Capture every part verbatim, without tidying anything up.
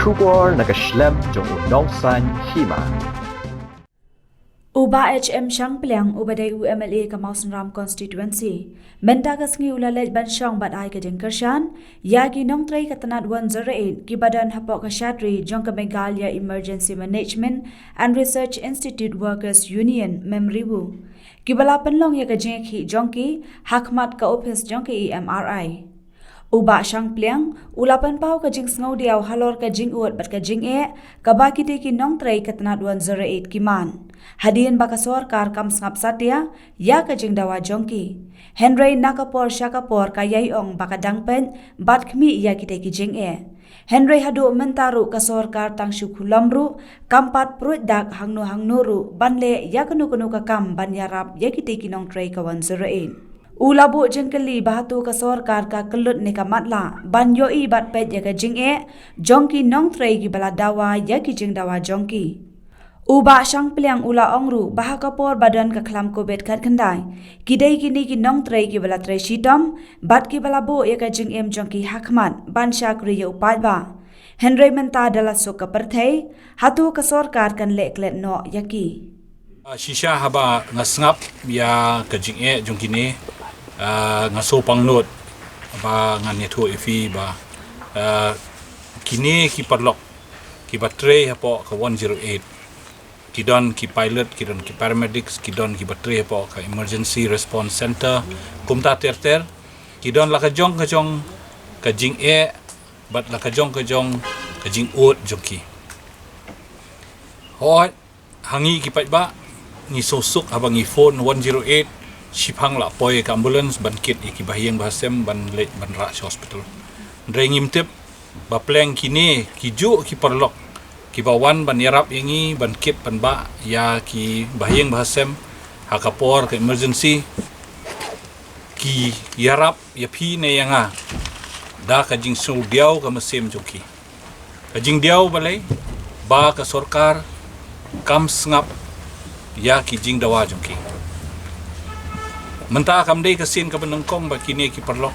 Khubor na ka shlem jong u nongsan hima. U Bah H M Shangpliang, uba dei u M L A ka Mawsynram constituency, mynta ka sngi u la leit ban shong bad ai ka jingkyrshan ïa ki nongtrei ka tnat one zero eight kiba don hapoh ka shatri jong ka Meghalaya Emergency Management and Research Institute Workers Union, MEMRIWU, kiba la pynlong ïa ka jingïakhih jong ki ha khmat ka ophis jong ka E M R I. U Bah Shangpliang u la pynpaw ka jingsngewdiaw halor ka jingud bad ka jingeh kaba kitei ki nongtrei ka tnat one zero eight ki mad, hadien ba ka sorkar kam sngap satia ïa ka jingdawa jong ki. Hynrei na ka por sha ka por ka ïai ong ba ka dang peit bad khmih ïa kitei ki jingeh. Hynrei haduh mynta ruh ka sorkar tang shu khulom ruh kam pat pruid dak hangno hangno ruh ban leh ïa kano kano ka kam ban ïarap ïa kitei ki nongtrei ka one zero eight. U la buh jingkylli ba hato ka sorkar ka kyllut ne ka matlah ban ïohi bad peit ïa ka jingeh jong ki nongtrei kiba la dawa ïa ki jingdawa jong ki. U Bah Shangpliang u la ong ruh ba ha ka por ba don ka khlam Covid khatkhyndai, ki dei kine ki nongtrei kiba la trei shitom bad kiba la buh ïa ka jingim jong ki ha khmat ban shakri ïa u paidbah. Hynrei mynta da la suk ka pyrthei, hato ka sorkar kan leh klet noh ïa ki? Ah, shisha haba nga sngap ïa ka jingeh jong kine, ah, nga sngewpang lut ba ngan ïathuh ïa phi ba, ah, kine ki paralok kiba trei hapoh ka one zero eight, ki don ki pilot, ki don ki paramedics, ki don kiba trei hapoh ka emergency response center, kumta ter ter, ki don la ka jong ka jong ka jingeh bad la ka jong ka jong ka jingud jong ki. Hooid, ha ngi ki paidbah ngi sngewsuk haba ngi phone one zero eight, shiphang la poi ka ambulance ban kit ïa ki bahaïing bahasem ban leit ban rah sha hospital. Hynrei ngim tip ba pleng kine ki juh ki paralok kiba wan ban ïarap ïa ngi ban kit ban bah ïa ki bahaïing bahasem ha ka por ka emergency, ki ïarap ïa phi ne ïa nga da ka jingsngewdiaw ka mynsiem jong ki. Ka jingdiaw balei ba ka sorkar kam sngap ïa ki jingdawa jong ki. Mynta kam dei ka sien kaba nyngkong ba kine ki paralok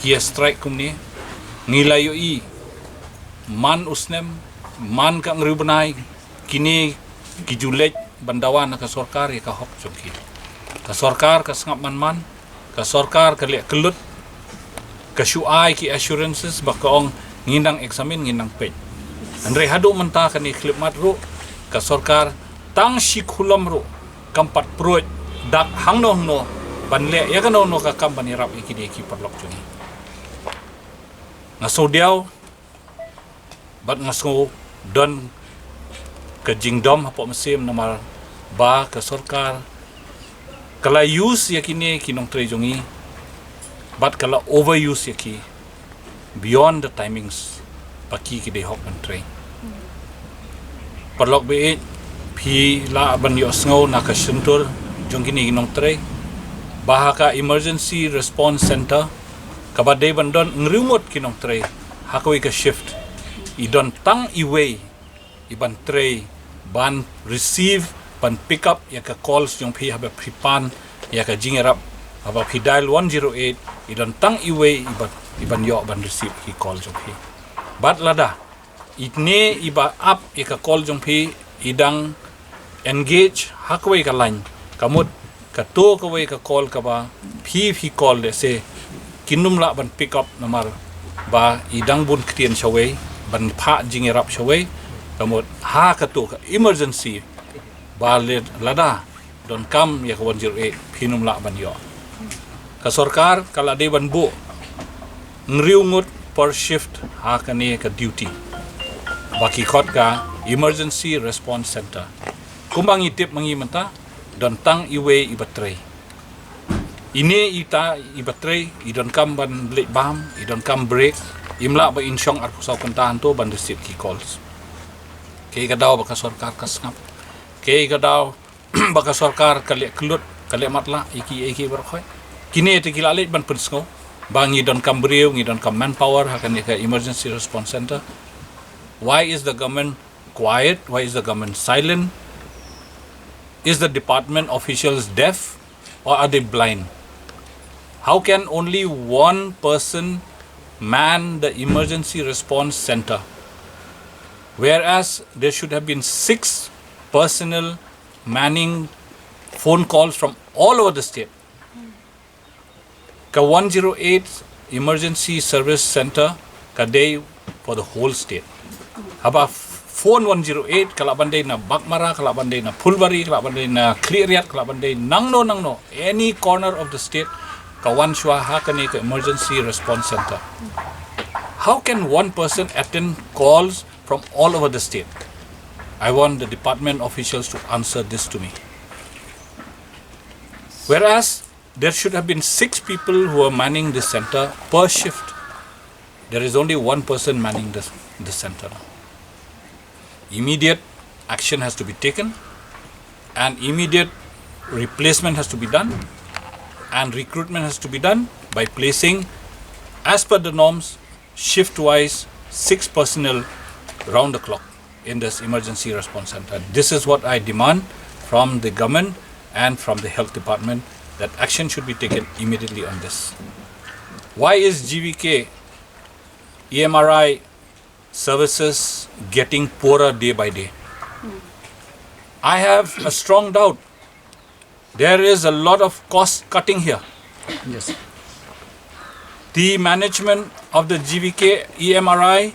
ki ïa strike kumne. Ngi la ïohi man u snem, man ka hynriew bnai, kine ki ju leit ban dawa na ka sorkar ïa ka hok jong ki. Ka sorkar ka sngap man man, ka sorkar ka leh kyllut, ka shu ai ki assurances ba ka ong ngin dang examine, ngin dang peit. Hynrei haduh mynta kane khyllipmat ruh ka sorkar tang shi khulom ruh kam pat pruid dak hangno hangno ban leh ïa kano kano ka kam ban ïarap ïa kine ki paralok jong ngi. Nga sngewdiaw bad nga sngew don ka jingdom hapoh mynsiem namar ba ka sorkar ka la use ïa kine ki nongtrei jong ngi bad ka la overuse ïa ki beyond the timings ba ki ki dei hok ban trei. Paralok ba ïeit, phi lah ban ïohsngew na ka shyntur jong kine ki nongtrei ba ha ka emergency response center kaba dei ban don hynriew ngut ki nongtrei ha kawei ka shift, i don tang iwei i ban trei ban receive, ban pick up ïa ka calls jong phi haba phi pan ïa ka jingïarap. Haba phi dial one zero eight, i don tang iwei i ban, i ban ïoh ban receive ki call jong phi. Bad lada ine i ba ap ïa ka call jong phi i dang engage ha kawei ka line, ka mut kato kawei ka call kaba phi phi call, lehse kin ym lah ban pick up namar ba i dang bun ktien shawei, ban phah jingïarap shawei, ka mut ha kato ka emergency ba leh lada donkam ïa ka one zero eight phin ym lah ban ïoh. Ka sorkar ka la dei ban buh hynriew ngut per shift ha kane ka duty ba ki khot ka emergency response center. Kumba ngi tip ma ngi mynta, don tang iwei i ba trei. Ine ita i ba trei i donkam ban leit bam, i donkam break, im lah ba in shong arphew saw kynta hangto ban receive ki calls. Kaei ka daw ba ka sorkar ka sngap? Kaei ka daw ba ka sorkar ka leh kyllut, ka leh matlah ïa ki, ïa ki baroh khoit? Kine te ki la leit ban pynsngew ba ngi donkam briew, ngi donkam manpower ha kane ka emergency response center. Why is the government quiet? Why is the government silent? Is the department officials deaf or are they blind? How can only one person man the emergency response center? Whereas there should have been six personnel manning phone calls from all over the state. Ka one zero eight Emergency Service Center ka dei for the whole state. Haba phone one zero eight ka lah ban dei na Baghmara, ka lah ban dei na Phulbari, ka lah ban dei na Khliehriat, ka lah ban dei nangno nangno, any corner of the state, ka wan shuwa ha kane ka Emergency Response Center. How can one person attend calls from all over the state? I want the department officials to answer this to me. Whereas there should have been six people who are manning this center per shift. There is only one person manning this, this center now. Immediate action has to be taken, and immediate replacement has to be done, and recruitment has to be done by placing, as per the norms, shift-wise, six personnel round the clock in this emergency response center. This is what I demand from the government and from the health department, that action should be taken immediately on this. Why is G V K E M R I services getting poorer day by day? I have a strong doubt. There is a lot of cost cutting here. Yes. The management of the G V K E M R I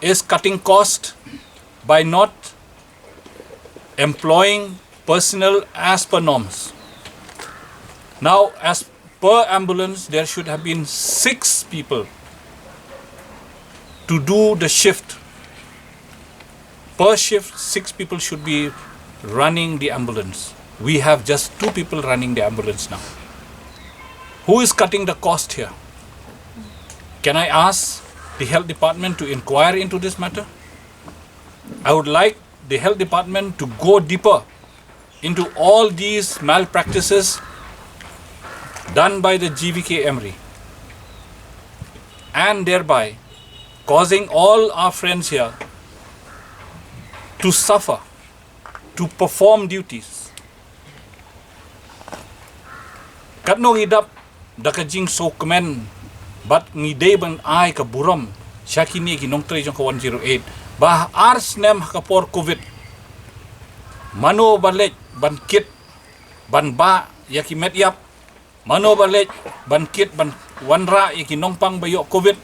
is cutting cost by not employing personnel as per norms. Now, as per ambulance, there should have been six people to do the shift. Per shift, six people should be running the ambulance. We have just two people running the ambulance now. Who is cutting the cost here? Can I ask the health department to inquire into this matter? I would like the health department to go deeper into all these malpractices done by the G V K EMRI, and thereby causing all our friends here to suffer, to perform duties. Katno ngi dap da ka jingsngewkmen, bad ngi dei ban ai ka burom sha kine ki nongtrei jong ka one zero eight, ba ar snem ha ka por covid, mano ba leit ban kit ban bah ïa ki met ïap, mano ba leit ban kit ban wanrah ïa ki nongpang ba ïoh covid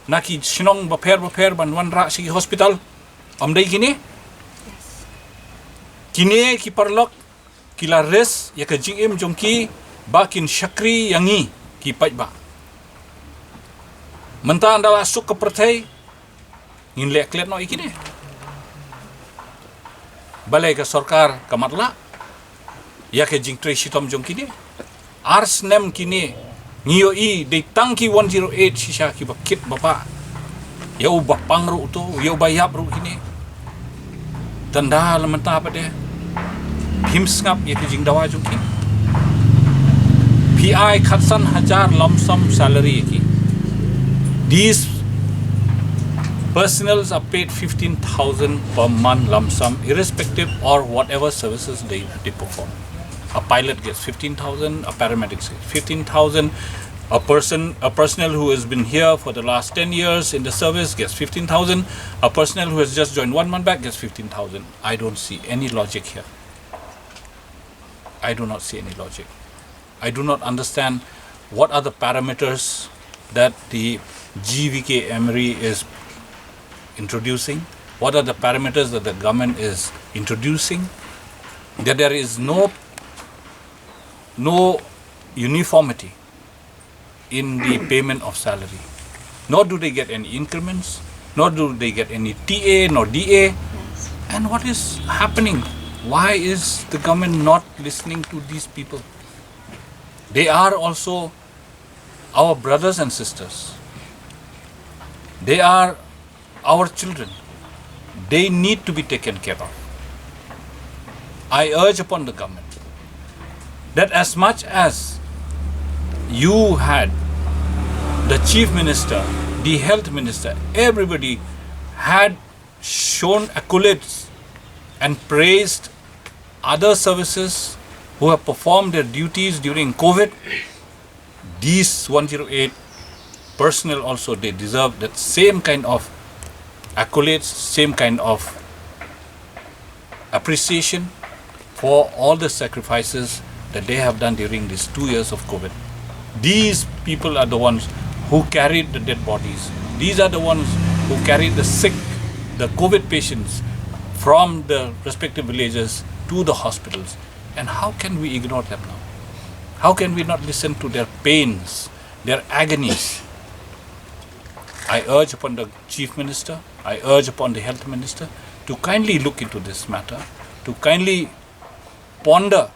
na ki shnong bapher bapher ban wanrah sha ki hospital? Ym dei kine? Kine ki paralok ki la risk ïa ka jingim jong ki ba kin shakri ïa ngi ki paidbah. Mynta ynda la suk ka pyrthei, ngin leh klet noh ïa kine? Balei ka sorkar ka matlah ïa ka jingtrei shitom jong kine? Ar snem kine, ngi ïohi dei tang ki one zero eight shisha kiba kit ba bah. Ïa uba pang ruh uto, ïa uba ïap ruh kine. Tang da la mynta pat de, phim sngap ïa ki jingdawa jong ki. Phi ai khatsan hajar lump sum salary ïa ki. These personnels are paid fifteen thousand per month lump sum, irrespective or whatever services they, they perform. A pilot gets fifteen thousand, a paramedic gets fifteen thousand, a person, a personnel who has been here for the last ten years in the service gets fifteen thousand, a personnel who has just joined one month back gets fifteen thousand. I don't see any logic here. I do not see any logic. I do not understand what are the parameters that the G V K EMRI is introducing, what are the parameters that the government is introducing, that there is no, no uniformity in the payment of salary. Nor do they get any increments, nor do they get any T A nor D A. And what is happening? Why is the government not listening to these people? They are also our brothers and sisters. They are our children. They need to be taken care of. I urge upon the government that as much as you had, the chief minister, the health minister, everybody had shown accolades and praised other services who have performed their duties during covid, these one zero eight personnel also, they deserve that same kind of accolades, same kind of appreciation for all the sacrifices that they have done during these two years of COVID. These people are the ones who carried the dead bodies. These are the ones who carried the sick, the COVID patients from the respective villages to the hospitals. And how can we ignore them now? How can we not listen to their pains, their agonies? I urge upon the Chief Minister, I urge upon the Health Minister to kindly look into this matter, to kindly ponder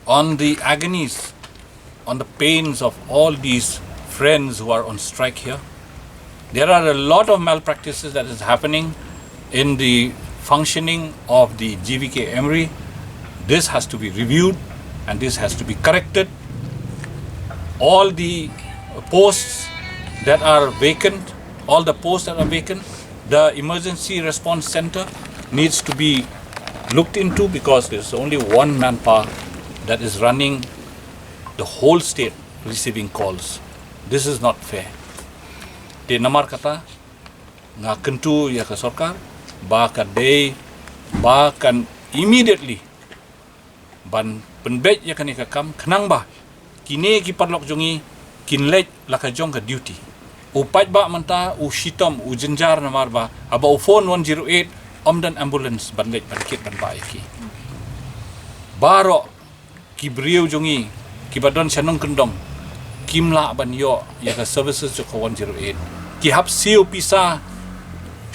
on the agonies, on the pains of all these friends who are on strike here. There are a lot of malpractices that is happening in the functioning of the G V K Emri. This has to be reviewed and this has to be corrected. All the posts that are vacant, all the posts that are vacant, the emergency response center needs to be looked into, because there's only one manpower that is running the whole state receiving calls. This is not fair. Te namar kata nga kyntu ïa ka sorkar ba ka dei ba kan immediately ban pynbeit ïa kane ka kam khnang ba kine ki paralok jong ngi kin leit la ka jong ka duty. U paidbah mynta u shitom u jynjar namar ba haba u phone one zero eight ym don ambulance ban leit ban kit ban bah ïa ki. Baroh ki briew jong ngi kiba don sha nongkyndong kim lah ban ïoh ïa ka services jong ka one zero eight. Ki hap siew pisa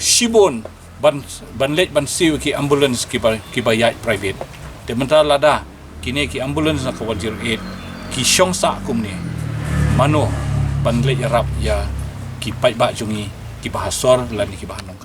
shibun ban, ban leit ban siew ki ambulance kiba, kiba ïaid private. Te mynta lada kine ki ambulance na ka one zero eight ki shong sah kumne, mano ban leit ïarap ïa ki paidbah jong ngi kiba ha sor lane kiba ha nong?